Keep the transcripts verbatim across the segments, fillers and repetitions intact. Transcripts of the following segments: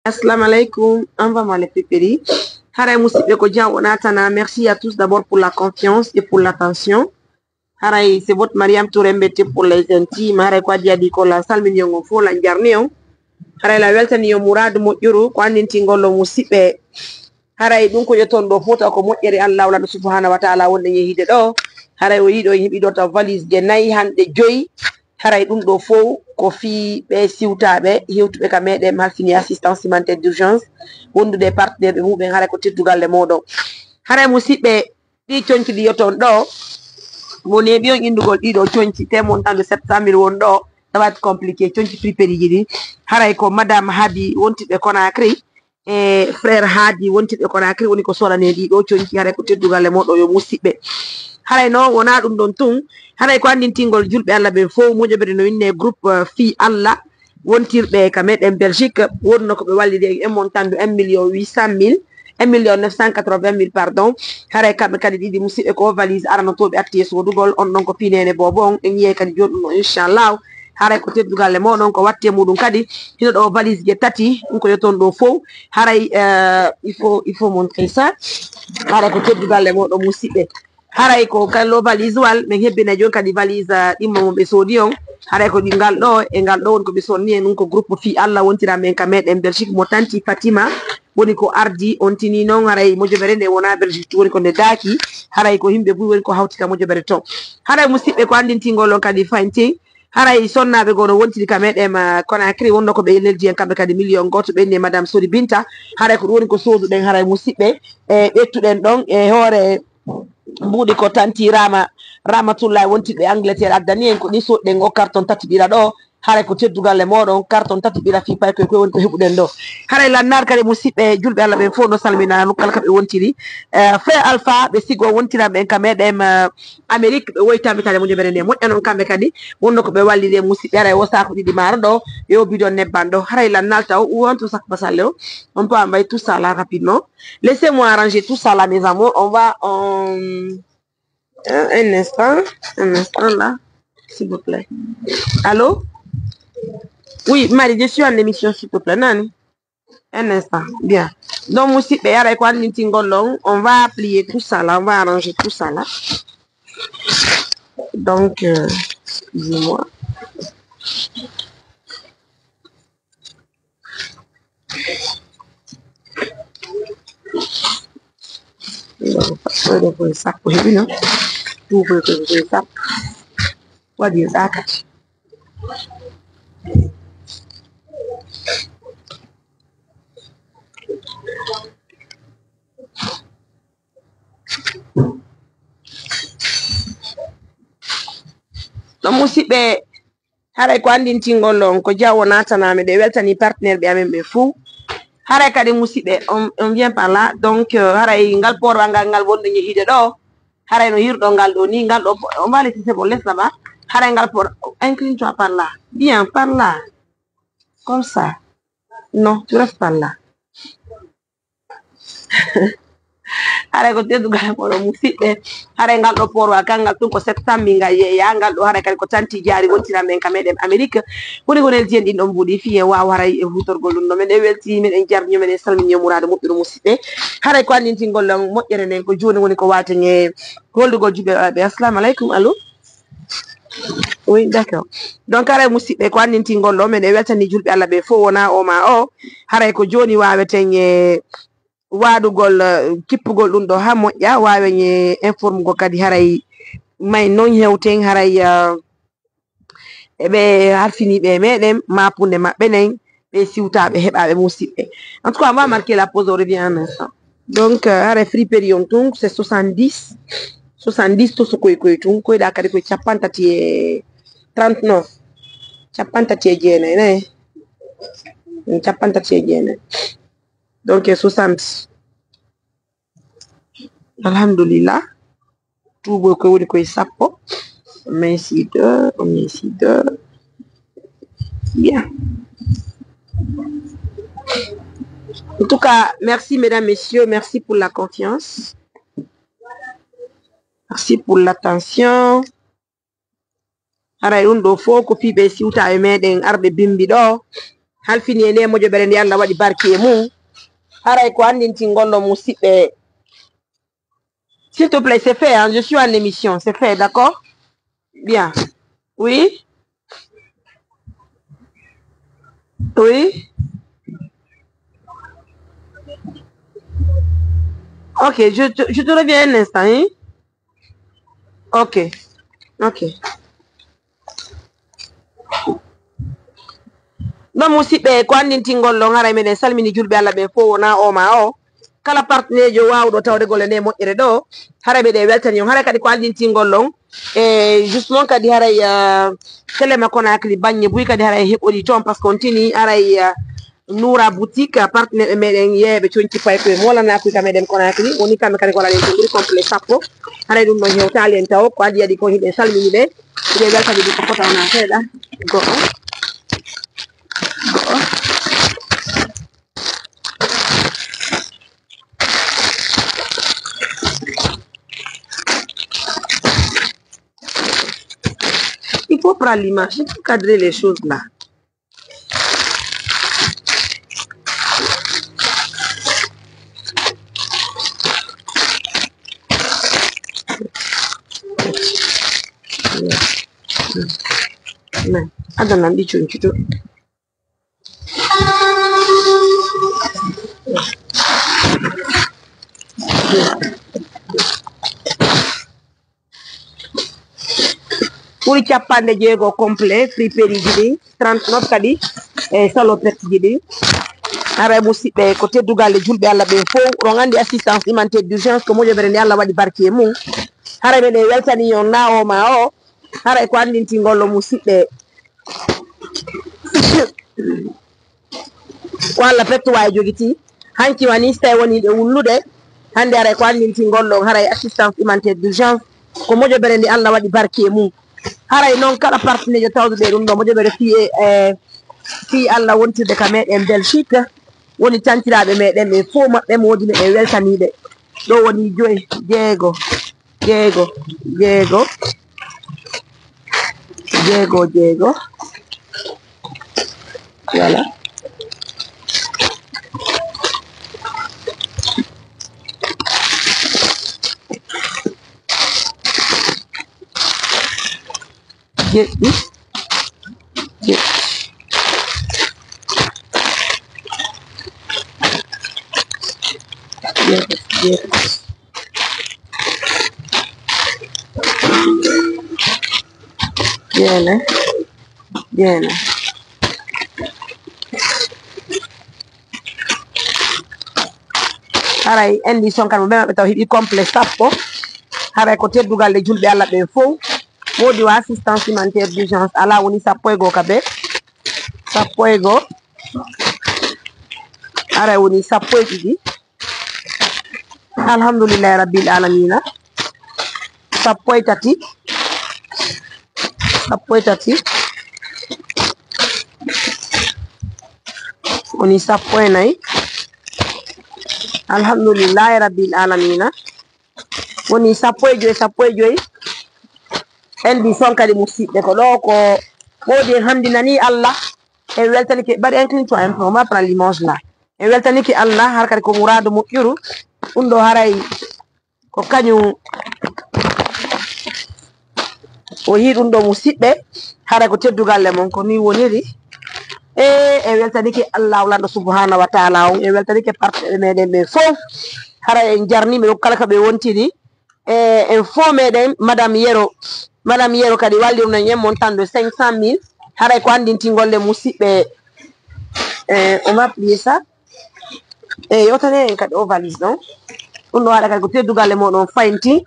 Assalamu alaikum, envoie-moi les prix. Haray musidɓe ko jam o natana. Merci à tous d'abord pour la confiance et pour l'attention. Haray c'est votre Mariam Touré mbette pour les intimes. Haray ko addi addi ko la salmini on fof la jarni on. Haray la weltani on muraadu moƴƴuru ko anndintingol on musidɓe. Haray ɗum ko ƴetton ɗo fof taw ko moƴƴere Allah wala ɗum subhanahu wa ta'ala wonde yehiide ɗo. Haray o yiɗo heɓi ɗo taw valise je nayi hande joyi. Haray ɗum ɗo fow ko fii ɓe siwtaaɓe hewtuɓe ka meɗen halfini assistance humanitaire d'urgence wondude e partenaire ɓe muɓen haray ko teddugal e moɗon. Haray musidɓe ɗi conci ɗi yoton ɗo mo neeɓi on indugol ɗiɗo conci te montant de sept cent mille won ɗo. Ça va être compliqué conci prix periji ɗi. Haray ko madame Hadi wontiɓe Conakry e frère Hadi wontiɓe Conakry woni ko sorane ɗi ɗo conci haray ko teddugal e moɗo yo musiɓɓe. Haray noon wonaa ɗum ɗon tun. Haray ko anndintingol julɓe Allah ɓen fow moƴoɓere no inne groupe eh, fii Allah wontirɓe ka meɗen Belgique wonno ko ɓe wallidi en en montant de un million huit cent mille un million neuf cent quatre-vingt mille pardon. Haray kamɓe kadi ɗiɗi musiɓɓe ko valise arano to ɓe atti e sodugol on ɗon ko pinene bobo on en yiyay kadi joɗɗum ɗo inchallahu. Haray ko teddugal e moɗon ko watte muɗum kadi hino ɗo valise je tati ɗum ko yoton ɗo fow. Haray eh, il faut il faut montrer ça. Haray ko teddugal e moɗon musiɓɓe. Haray ko kallo valise wal min hebbina joni kadi valise eh, ɗimmo mo ɓe soodi on. Haray ko ɗi ngal ɗo e ngal ɗo woni ko ɓe sonni en ɗum ko groupe fi Allah wontira men ka meɗen Belgique mo tanti Fatima woni ko ardi on tini noon haray mojoɓere nde wona Belgique woni ko nde daaki. Haray ko yimɓe buy woni ko hawti ka mojoɓere to. Haray musiɓɓe ko anndintingol on kadi fayntin. Haray sonnaaɓe goo no wontiri ka meɗen eh, Conakry wonno ko ɓe neldi en kamɓe kadi million gooto ɓe inni e madame Sori Binta. Haray ko ɗum woni ko sooduɗen haray musiɓɓe e ƴettuɗen ɗon e hoore mbuuɗi ko tanti Rama Ramatullahi wontiɓe Angleterre addani en ko ɗi soɗɗen o carton tati ɓira ɗo. Haray ko teddugal e moɗon carton tati ɓira fii pay koye koye woni ko heɓuɗen ɗo. Haray lannaar kadi musiɓɓe julɓe Allah ɓen fof no salmina nokku kala ka ɓe wontiri. Eh, frère Alpha ɓe sigo wontiran ɓen ka meɗen eh, Amérique ɓe woytami kadi moƴƴere nde moƴƴa noon kamɓe kadi wonno ko ɓe wallide musiɓɓe haray wo saako ɗiɗi maaro ɗo e o bidon nebban ɗo haray lan nalta o ou entre sac basale o on peut envoyer tout ça là rapidement. Laissez-moi arranger tout ça là mes amours on va on un, un instant un instant là s'il vous plaît. Allô? Oui Marie, je suis en émission s'il te plaît nani. Un instant, bien. Donc musiɓɓe haray ko anndintingol on on va plier tout ça là on va arranger tout ça là. Donc euh, excusez-moi. Sappo heɓino tuuboy koye koye sappo waɗirɗa kadi. No musiɓɓe haray ko anndintingol on ko jawo natanami ɗe weltani partenaire ɓe amen ɓe fuu. Haray kadi musiɓɓe on, on vient par là donc euh, haray ngal porwal ngal ngal wonɗo yehiide ɗo. Haray no hirɗo ngal ɗo ni ngal ɗo on valiti c'est bon laisse là-bas. Haray ngal por incline toi par là bien par là. Comme ça. Non, tu restes par là. Haray ko teddugal e moɗon musiɓɓe. Haray ngal ɗo porwa kangal tun ko sept cent mille ngal yeeya ngal ɗo haray kadi ko tanti jaari wontiran men ka meɗen Amérique. Woni ko neldi en ɗin ɗon mbuuɗi fii en waawa haray e hutorgol ɗum ɗo men en welti men en jarni men en salmini yo muraado moƴƴuru musiɓɓe. Haray ko anndintingol lan moƴƴere nden ko jooni woni ko waaten e hollugol juɓe ɓe assalamu aleykum allo. Oui d'accord. Donc haray musiɓɓe ko anndintingol ɗo men e weltani julɓe Allah ɓe fof wona o ma o. Haray ko jooni waaweten e waɗugol eh, kippugol ɗum ɗo ha moƴƴa waawen e informugol kadi haray may non hewten haray eh, eɓe harfiniɓe e meɗen mapunde maɓɓe nen ɓe siwtaɓe heɓaɓe musiɓɓe. En tout cas on va marquer la pause on revient un instant. Donc euh, haray free période tun c'est soixante-dix. Soixante-dix to so koy koy tun koyɗa kadi koye capantati e trente-neuf. Capantati e jeenay nayi. Capantati e jeenay. Donc soixante. Alhamdulillah. Tuubo ko woni koye sappo. Minsi deux, minsi deux. Bien. En tout cas, merci mesdames, messieurs, merci pour la confiance. Merci pour l'attention. Haray ɗum ɗo fof ko fii ɓe siwta e meɗen arɓe bimbi ɗo. halfini e nde moƴƴere nde Allah waɗi barki e mum. Haray ko anndintingol ɗon musiɓɓe. S'il te plaît, c'est fait, hein, je suis en émission, c'est fait, d'accord? Bien. Oui? Oui? Ok, je te, je te reviens un instant, hein? Ok. Ok. Non, musiɓɓe, ko anndintingol ɗon, haray meɗen salmini julɓe Allah ɓen fow, wonaa o maa o. Kala parteneejo waawuɗo tawde golle nde moƴƴere ɗo, haray meɗen weltani on. Haray kadi ko anndintingol ɗon, e justement kadi haray, ah, Telema Conakry baŋŋe buy kadi haray heɓori toon, par ce que on tini haray, ah, Noura Boutique, partenaire meɗen yeeɓe conci paykoye moolanakuy ka meɗen Conakry. Woni kamɓe kadi ko waɗani en ko ɓuri complet sappo. Haray ɗum ɗon hewtaali en taw, ko adii adii ko hiɗen salmini ɓe. Hiɗen weltani ɓe ko fota wona seeɗa. Go'o. Go'o. Il faut prendre l'image, il faut cadrer les choses là. Adan nan ɗi conci to. Ɓuri cappanɗe jeego complet, friperie ji ɗin, trente-neuf kadi, e salopette ji ɗin. Haray musiɓɓe, ko teddugal e julɓe Allah ɓen fow, oɗon anndi assistance humanitaire d'urgence ko moƴƴere nde Allah waɗi barki e mum. Haray meɗen weltani on na o ma o, haray ko anndintingol ɗon musiɓɓe. Ko Allah fettuwa e jogitii. Hanki wani so tawi woni ɗe wullude. Hannde haray ko anndintingol ɗon, haray assistance humanitaire d'urgence. Ko moƴƴere nde Allah waɗi barki e mum. Haray non kala parteneejo tawduɗo e ɗum ɗo moƴƴere fii e, e fii Allah wontirde ka meɗen Belgique. Woni tantiraaɓe meɗen ɓe fow maɓɓe moodi meɗen weltaniiɓe. Ɗo woni joy, jeego, jeego, jeego, jeego, jeego. Voilà. Jeɗɗi, jeɗɗi, jeego, jeego, jeenay, jeenay. Haray andi son kan mo ɓe maɓɓe taw heɓi complet sappo. Haray ko teddugal e julɓe Allah ɓen fow. Woodi wa assistance humanitaire d'urgence, alaa woni sappo e goo ka be. Sappo e goo. Haray woni sappo e ɗiɗi. Alhamdulillahi rabbil alamina. Sappo e tati. Sappo e tati. Woni sappo e nayi. Alhamdulillahi rabbil alamina. Woni sappo e joy, sappo e joy. En mbi son kadi musiɓɓe ko ɗo ko ɓoodi en hamdinani Allah. En weltanike, bari incline toi un peu, on va prendre l'image là. En weltanike Allah, har kadi ko muraadu moƴƴuru. Ɗum ɗo haray ko kañum o yii ɗum ɗo musiɓɓe, haray ko teddugal e mon, ko ni woniri. E, en weltanike Allah lanɗo subhanahu wa taala on, en weltanike partenaire meɗen ɓe fow. Haray en jarni ɓe kala ka ɓe wontiri. E, en fow meɗen, Madame Yero, Madame Yero kadi wallirno en montant de cinq cent mille. Haray ko anndintingol le musiɓɓe, e, on va plier ça. E, yewtane en kadi o valise ɗon. Ɗum ɗo haɗa kadi ko teddugal e moɗon faynti.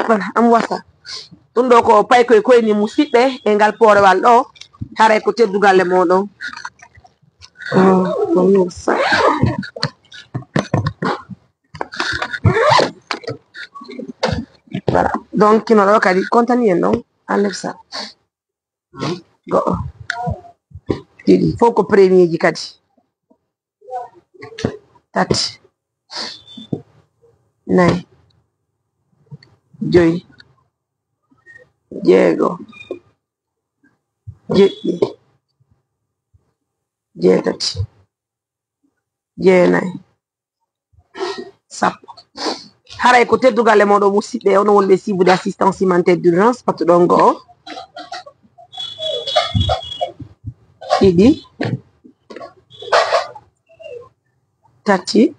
Voilà, am wasa. Ɗum ɗo ko paykoy koyni musiɓɓe e ngal poorewal ɗo. Haray ko teddugal e moɗon. Oh, on wasa. Voilà. Donc, kino ɗo kadi, kontani en ɗon, enlève ça. Go'o. Ɗiɗi. Fof ko premier ji kadi. Tati. Nayi. Joyi. Jeego. Jeɗɗi. Jeetati, jeenay, sappo. Haray ko teddugal e mooɗon, musiɓɓe, onon wonɓe siibude assistance humanitaire d'urgence, patuɗon go'o, ɗiɗi, tati,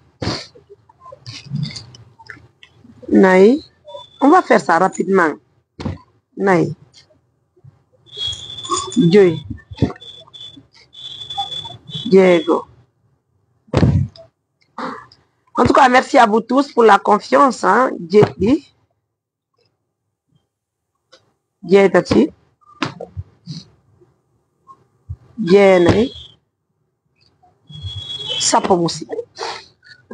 nayi. On va faire ça rapidement. Nayi, joyi, jeego. En tout cas, merci à vous tous pour la confiance, hein. Jeɗɗi, jeetati, jeenay, sappo, musiɓɓe.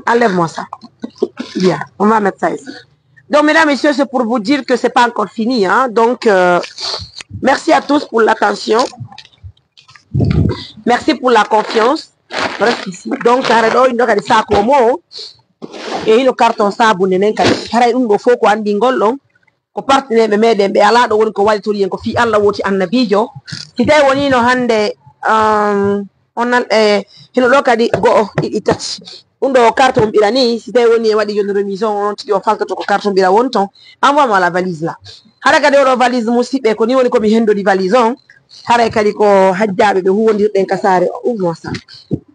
Enlève-moi ça. Bien, on va mettre ça ici. Donc, mesdames, messieurs, c'est pour vous dire que c'est pas encore fini, hein. Donc, euh, merci à tous pour l'attention. Merci pour la confiance. Reste ici. Donc, haray ɗoo inɗo kadi saako mo. E hino carton sabunde nden kadi. Haray ɗum ɗoo fow ko anndingol ɗon. Ko partenaire ɓe meɗen ɓe alaa ɗo woni ko wallitorii en ko fii Alla wooti annabiijo. Si tawi wonii no hannde, um, on nan, e, hino ɗoo kadi go'o, ɗiɗi, tati. Ɗum ɗoo carte on ɓira nii, si tawi wonii en waɗii jooni remise on, on tigi on faltoto ko carte on ɓira woni ton. Envoie-moi la valise là. Hara kadi oɗo valise musiɓɓe, ko nii woni ko mi hendori valise on. Haray kadi ko hajjaaɓe ɓe huwondirɗen ka saare o. Ouvre-moi ça.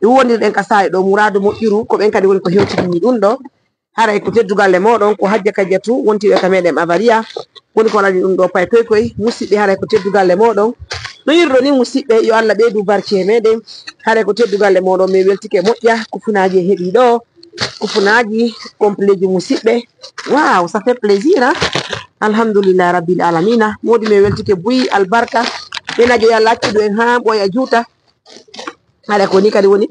Ɓe huwondirɗen ka saare ɗo, Muraadu Moƴƴuru, ko ɓen kadi woni ko hewtidini ɗum ɗoo. Haray ko teddugal e mooɗon, ko Hajja Kajatu wontiiɓe ka meɗen Avariya. Woni ko waɗani ɗum ɗoo pay koy koy, musiɓɓe, haray ko teddugal e mooɗon. No yirɗo ni, musiɓɓe, yo Alla ɓeydu barke e meɗen. Haray ko teddugal e mooɗon, min weltike moƴƴa. Kufunaaji en heɓii ɗoo, kufunaaji, completji musiɓɓe. Waaw, ça fait plaisir, hein? Alhamdulillahi Rabbil Alamina. Moodi min weltike buy, albarka. Ɓenajo yo Alla accudu en haa ɓooya juuta. Haray ko nii kadi woni.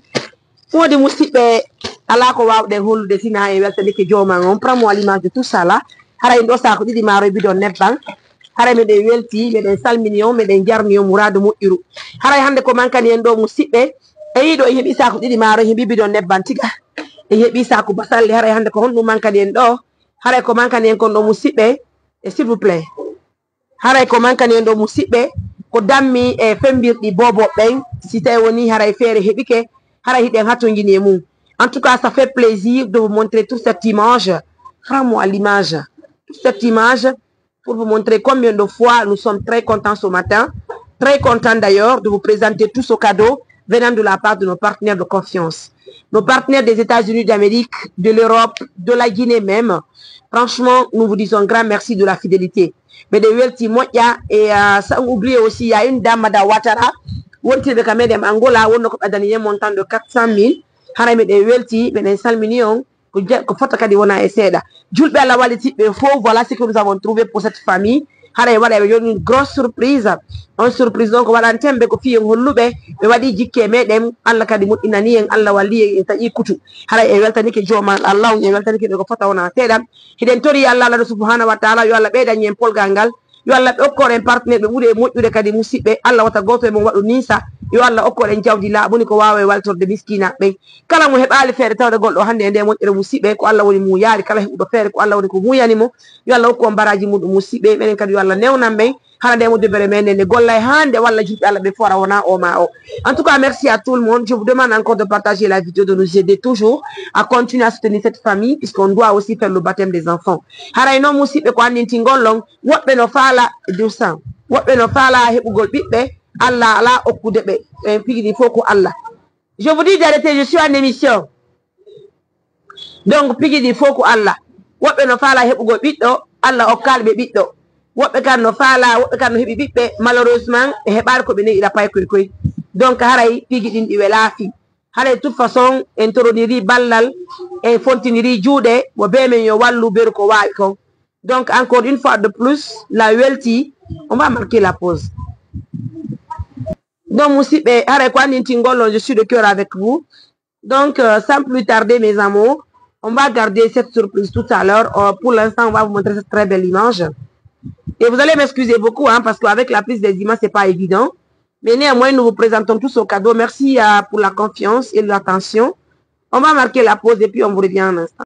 Woodi musiɓɓe, alaa ko waawɗen hollude si hinaa en weltanike Jooman on. Prends-moi l'image de tout ça là. Haray ɗoo saako ɗiɗi maaroy bidon nebban. Haray meɗen weltii, meɗen salmini on, meɗen jarni on, Muraadu Moƴƴuru. Haray hannde ko mankani en ɗoo musiɓɓe. E yiɗo en heɓii saako ɗiɗi maaroy, heɓii bidon nebban tiga. En heɓii saako basalle, haray hannde ko honɗum mankani en ɗoo? Haray ko mankani en kon ɗoo musiɓɓe. E s'il vous plaît. Haray ko mankani en ɗoo musiɓɓe, ko dammi e femmbirɗi boobo ɓen, si tawi wonii haray feere heɓike, haray hiɗen hatonjini e mum. En tout cas, ça fait plaisir de vous montrer toute cette image. Prends-moi l'image. Toute cette image pour vous montrer combien de fois nous sommes très contents ce matin. Très contents d'ailleurs de vous présenter tout ce cadeau venant de la part de nos partenaires de confiance. Nos partenaires des États-Unis d'Amérique, de l'Europe, de la Guinée même. Franchement, nous vous disons grand merci de la fidélité. Meɗen weltii moƴƴa, et, euh, sans oublier aussi, il y a une dame, Madame Ouattara, wontirɓe ka meɗen Angola, wonno ko ɓe addani en montant de quatre cent mille. Haray meɗen weltii, meɗen salmini on, ko je-, ko fota kadi wona e seeɗa. Julɓe Alla wallitiiɓe fow, voilà ce que nous avons trouvé pour cette famille. Haray waɗa ɓe jooni une grosse surprise. On surprise ɗon ko waɗanten ɓe ko fii en holluɓe, ɓe waɗii jikke e meɗen, Alla kadi moƴƴinanii en, Alla wallii en, en taƴii kutu. Haray en weltanike Jooman Alla on, en weltanike ɓe ko fota wona seeɗa. Hiɗen torii Alla, Alla subhanahu wa taala, yo Alla ɓeydan en polgal ngal. Yo Alla okkor en partenaire ɓe ɓuri e moƴƴude kadi musiɓɓe. Alla wata gooto e mon waɗu ninsa. Yo Alla okkor en jawdi laaɓundi ko waawa e waltorde miskiinaaɓe ɓen. Kala mo heɓaali feere tawde gonɗo hannde e nde moƴƴere musiɓɓe, ko Alla woni muuyaari. Kala heɓuɗo feere, ko Alla woni ko muuyani mo. Yo Alla hokku on baraaji muɗum musiɓɓe. Menen kadi yo Alla newnan ɓen. Hara nde mo debere men nde gollay haa nde walla julɓe Alla ɓe fow, hara wonaa o maa o. En tout cas, merci à tout le monde. Je vous demande encore de partager la vidéo, de nous aider toujours à continuer à soutenir cette famille, puisqu'on doit aussi faire le baptême des enfants. Haray non musiɓɓe ko anndintingol on, woɓɓe no faala deux cents, woɓɓe no faala heɓugol ɓiɓɓe, Alla alaa okkude ɓe, ɓen pigi ɗin fow ko Alla. Je vous dis d'arrêter, je suis en émission. Donc, pigi ɗin fow ko Alla. Woɓɓe no faala heɓugol ɓiɗɗo, Alla okkaali ɓe ɓiɗɗo. Woɓɓe kan no faala, woɓɓe kan no heɓi ɓiɓɓe, malheureusement, ɓe heɓaali ko ɓe ne'iɗa pay koy koy. Donc, haray pigi ɗin ɗi welaa fii. Haray, de toute façon, en toronirii ballal, en fontinirii juuɗe, mo bee men yo wallu beru ko waawi kon. Donc, encore une fois de plus, la weltii, on va marquer la pause. Donc, musiɓɓe, haray ko anndintingol on, je suis de cœur avec vous. Donc, euh, sans plus tarder, mes amours, on va garder cette surprise tout à l'heure. Euh, pour l'instant, on va vous montrer cette très belle image. Et vous allez m'excuser beaucoup, hein, parce qu'avec la prise des images, c'est pas évident. Mais néanmoins, nous vous présentons tous ce cadeau. Merci, euh, pour la confiance et l'attention. On va marquer la pause et puis on vous revient en instant.